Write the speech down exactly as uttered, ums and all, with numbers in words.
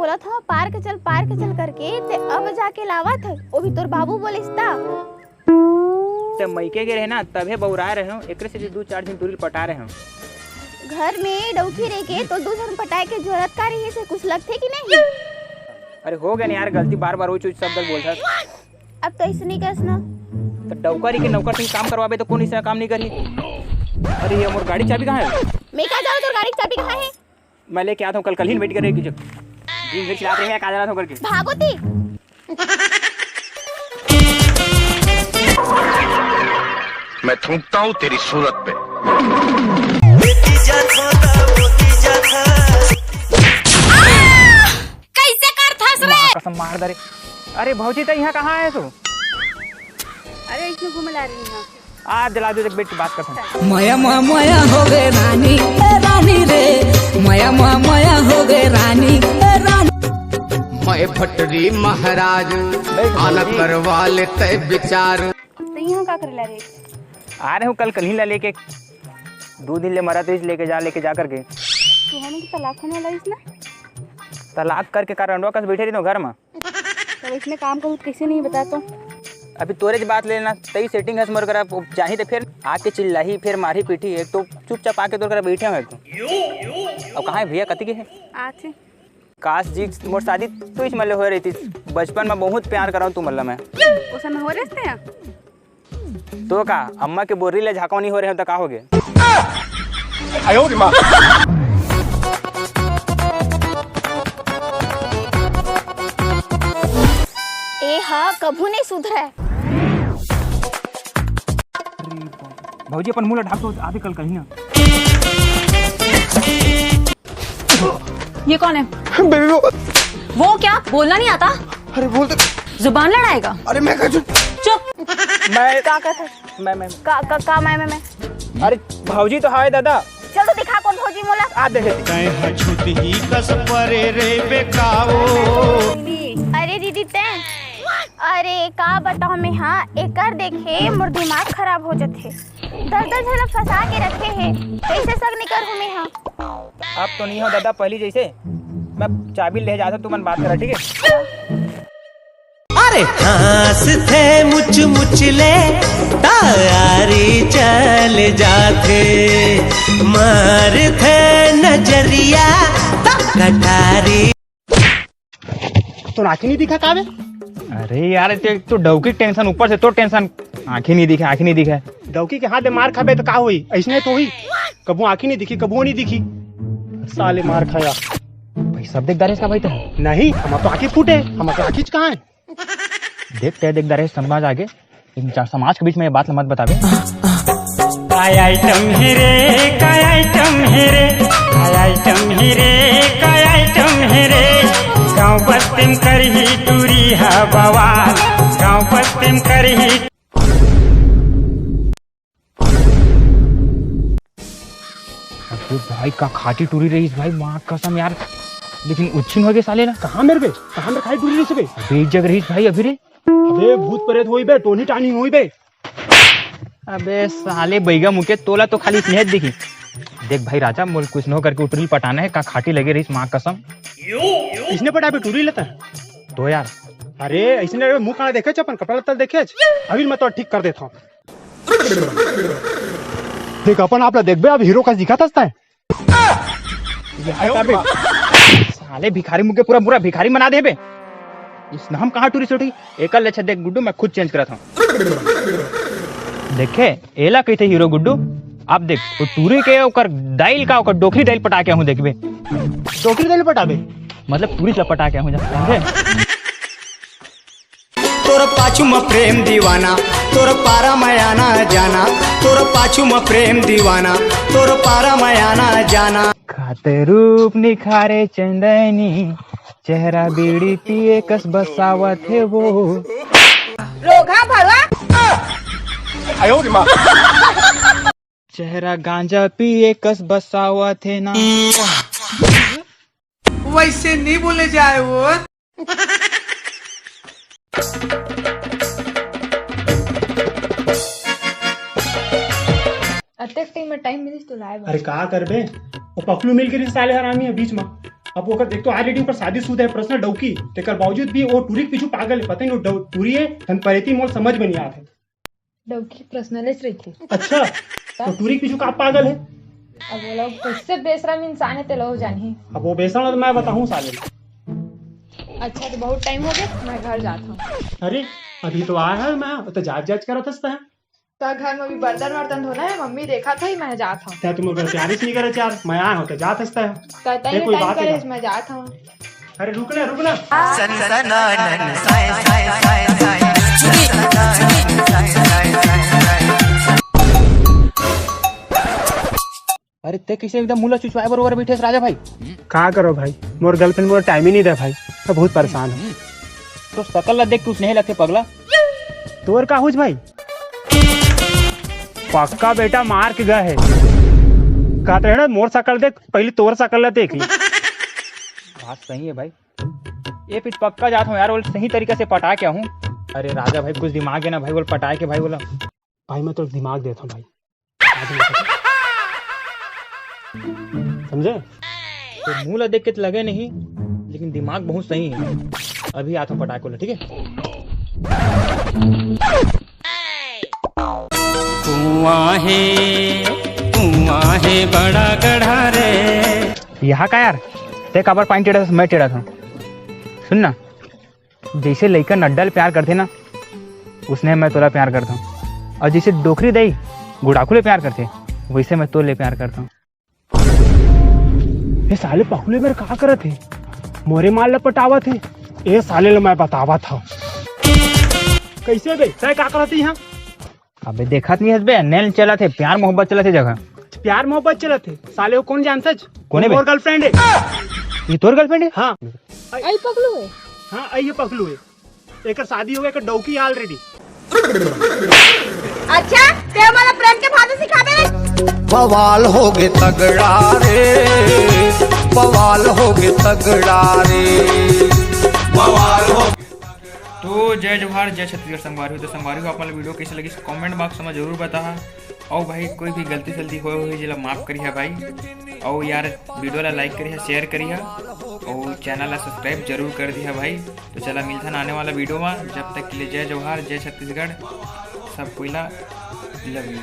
बोलत हव पार्क चल, पार्क चल करके, ते अब जाके लावत हे, ओ भी तोर बाबू बोलिस ता। ते मइके गे रहे ना, तभे बउराए रहे हूँ, एकरे से दू चार दिन टूरी ल पटा रहे हूँ। घर में डौकी रह के तो दू झन पटाए के जरूरत का रही से कुछ लगथे कि नहीं? अरे हो गया ना यार, गलती, बार बार वो चीज शब्द बोलथस। अब तो ऐसे नहीं करस ना। तो डौका रही के नौकर से काम करवाबे तो कौन इस तरह काम नहीं करी? अरे ये मोर गाड़ी चाबी कहाँ है? मैं कहाँ जाऊँ, तोर गाड़ी चाबी कहाँ है? मैं लेके आता हूँ, कल, कल ही वेट करे कि जब दिन भर चिल्लात रहे, कहाँ जाना था करके। भागो ती। मैं थूकता हूँ तेरी सूरत पे। कैसे कर थस रे? माँ कसम मार दे रे। अरे भौजी, त यहाँ कहाँ है तू? अरे इसमें घूमे ला रही हूँ। आ दिला दे, देख, बैठ के बात करते हैं। मया मया मया हो गए रानी, ए रानी रे। मया मया मया हो गए रानी, ए रानी। मैं भटरी महाराज, बैठ आना भौजी। करवा लेते विचार। तो यहाँ का करे ला रे? आ रहे हूँ कल, कल ही ला लेके। दो दिन ले मरा तो इस लेके जा, लेके जा करके। तू हमें की तलाक होने वाला इस ना? तलाक करके का रंडवा कस बैठे रही तो घर में। तब इसने काम करूँ कैसे नहीं बता तो? अभी तोरे ज बात लेना, तई सेटिंग हस मोर करा, चाही तो फिर आके चिल्लाही, फिर मारी पीठी। एक तो चुपचाप आके तोर करा बैठे हूँ एक तो। अब कहाँ है भैया, कति के है? आथे। काश जी, मोर शादी तो इस मल्ले हो रही थी। बचपन में बहुत प्यार करा हूँ तू मल्ला मैं। वो समय हो रहे थे? तो का अम्मा के बोरी ले झाँकवा नहीं हो रहे हो तो का हो गए? ए हा कभू नहीं सुधरे। भौजी अपन मुंह ला ढाक दो, आधे कल कहीं ना। ये कौन है? बेबी वो। वो क्या, बोलना नहीं आता? अरे बोल दे। जुबान लड़ाएगा? अरे मैं कह चुप। चुप। मैं का कहत है? मैं, मैं। का, का, का मैं, मैं, मैं? अरे भौजी तो हाय दादा। चल तो दिखा कौन भौजी मोला। आ देखे। तैं ह छुतही कस परे रे बेकाओ। अरे दीदी तैं, अरे का बताओ मैं, हाँ एकर देखे मोर दिमाग खराब हो जथे। दस दस झन फंसा के रखे हे, कैसे सग निकर हूँ मैं, हाँ। अब तो नहीं हो दादा पहली जैसे। मैं चाबी ले जाता, तुमन बात करा, ठीक है? अरे हाँसथे मुच मुच ले, तारी चल जाथे, मारथे नजरिया, त कटारी। तो आँखी नहीं दिखा का बे? अरे यार, ते तो डौकी टेंशन, ऊपर से तो टेंशन, आँखी नहीं दिखे, आँखी नहीं दिखे। डौकी के हाथ में मार खाबे तो का होई? ऐसने तो होई, कबू आँखी नहीं दिखी, कबू नहीं दिखी। साले मार खाया। भाई सब देख दारेस का भाई तो? नहीं, हम तो आँखी फूटे, हम तो आँखी कहाँ है? देख, तै देख दारेस समाज आगे, लेकिन जा-, समाज के बीच में ये बात ला मत बताबे। काय आइटम हे रे, काय आइटम हे रे, काय आइटम हे रे, काय आइटम हे रे। गाँव बस्ती म करही टूरी हा बवाल, गाँव बस्ती म करही। अबे भाई, का खाटी टूरी रहीस भाई, माँ कसम यार। लेकिन उच्छिन हो गए साले ना। कहाँ मेर बे? कहाँ मेर खाटी टूरी रहीस बे? अबे एक जगह रहीस भाई अभी रे। अबे भूत प्रेत होई बे, टोनी टानी होई बे। अबे साले बैगा मुके, तोला तो खाली स्नेह दिखी। देख भाई राजा, मोल कुछ नो करके टूरी ल पटाना है, का खाटी लगे रहीस माँ कसम। इसने पटाबे टूरी ल त? तो यार। अरे इसने मुँह कहाँ देखे अपन, कपड़ा लत्ता देखे? अभी मैं तो ठीक कर देता हूँ। देख, अपन आप ला देखबे, अब हीरो कस दिखात हस तैं। ये आयो अबे। साले भिखारी मुके पूरा, पूरा भिखारी बना देबे। इस नाम कहाँ टूरी सोटी? एकर ले अच्छा देख गुड्डू, मैं खुद चेंज करत हूँ। देखे, एला कहिथे हीरो गुड्डू। आप देख, वो टूरी के ओकर दाइल का, ओकर डोकरी दाइल पटा के आहूँ देखबे। डोकरी दाइल पटाबे? मतलब टूरी ला पटा के आहूँ जा, समझे? तोर पाछू म प्रेम दीवाना, तोर पारा म आना जाना, तोर पाछू म प्रेम दीवाना, तोर पारा म आना जाना। खाते रूप निखारे चंदैनी, चेहरा बीड़ी पिए कस बसावत हे वो। रोगहा भड़वा। चेहरा गांजा पिए कस बसावत हे ना। वैसे नहीं बोले जाए वो। अतेक टाइम में टाइम मिलिस तो लाए अरे का करबे, वो पपलू मिल के साले हरामी है बीच में। अब ओकर देख तो already ओकर शादीशुदा हे, पर्सनल डौकी, तेकर बावजूद भी वो टूरी के पीछू पागल हे। पता नहीं वो डौ-, टूरी हे, धन परेती, मोर समझ में नहीं आत हे। डौकी पर्सनल च रहिथे। अच्छा, तो टूरी के पीछू का पागल हे? अब वो लोग कैसे बेशरम इंसान हे, ते लोग जानही। अब वो बेशरम तो मैं बताहूँ साले। अच्छा, तो बहुत टाइम हो गया, मैं घर जात हूँ। अरे, अभी तो आया हे मैं, तो जांच जांच करत हस तैं। तो घर में भी बर्तन वर्तन धोना हे, मम्मी देखत हे, मैं जात हूँ। तैं तो मोर प्यार च नहीं करे यार, मैं आया हूँ तो जात हस तैं। तो तैं ये कोई टाइम बात करे हे? मैं जात हूँ। अरे रुक ना, रुक ना। सनसनानन साय साय साय साय। अरे तैं कइसे एकदम मुँह ला चुचवाए बरोबर बइठे हस राजा भाई? का करों भाई, मोर गर्लफ्रेंड मोर टाइम ही नहीं दे भाई, मैं बहुत परेशान हूँ। तोर सकल ला देख के उसने लगथे पगला। तोर का होइस भाई? पक्का बेटा मार के गए हे। कहत रहे ना, मोर सकल देख, पहली तोर सकल ला देख ले। बात सही हे भाई। ये फिर पक्का जात हूँ यार, वो सही तरीका से पटा के आहूँ। अरे राजा भाई, कुछ दिमाग हे ना भाई, वो पटाए के भाई बोला। भाई मैं तो दिमाग देता हूँ भाई। समझे? तो मुँह ला देख के तो लगे नहीं, लेकिन दिमाग बहुत सही हे। अभी आत हूँ पटाए के ला, ठीक हे? कुआं हे, कुआं हे बड़ा गढ़ा रे। यहाँ का यार, तैं काबर पानी टेढ़ा, मैं टेढ़ा था। सुन ना, जइसे लइका नड्डा ले प्यार करथे ना, उसने मैं तोला प्यार करता हूँ। और जइसे डोकरी दाई गुड़ाखू ले प्यार करथे, वइसे मैं तोर ले प्यार करता हूँ। ए साले पखलू ए मेर का करत हे? मोरे माल ल पटावत हे। ए साले ल मैं बतावत हव। कइसे बे? तैं का करत हे इहाँ? अबे देखत नइ हस बे, नेल चलत हे, प्यार मोहब्बत चलत हे जगह। प्यार मोहब्बत चलत हे? साले वो कोन जानथस? कोन हे बे? मोर गर्लफ्रेंड हे। ये तोर गर्लफ्रेंड हे? हाँ। अई पखलू हे? हाँ, अई पखलू हे। एकर शादी हो गे, एकर डौकी already। अच्छा, तैं मोला प्रेम के भाषा सिखाबे? बवाल हो गे तगड़ा रे, बवाल हो गे तगड़ा रे, बवाल हो। तो जय जोहार, जय छत्तीसगढ़ संगवारी हो। तो संगवारी हो, आप मन ला video कइसे लगिस, comment box में जरूर बताहा। अउ भाई, कोई भी गलती सलती होय होही, जेला माफ करिहा भाई। अउ यार, video ला like करिहा, share करिहा, अउ channel ला subscribe जरूर कर दिहा भाई। तो चला, मिलथन आने वाला video में। जब तक के लिए जय जोहार, जय छत्तीसगढ़, सब कोई ला love you।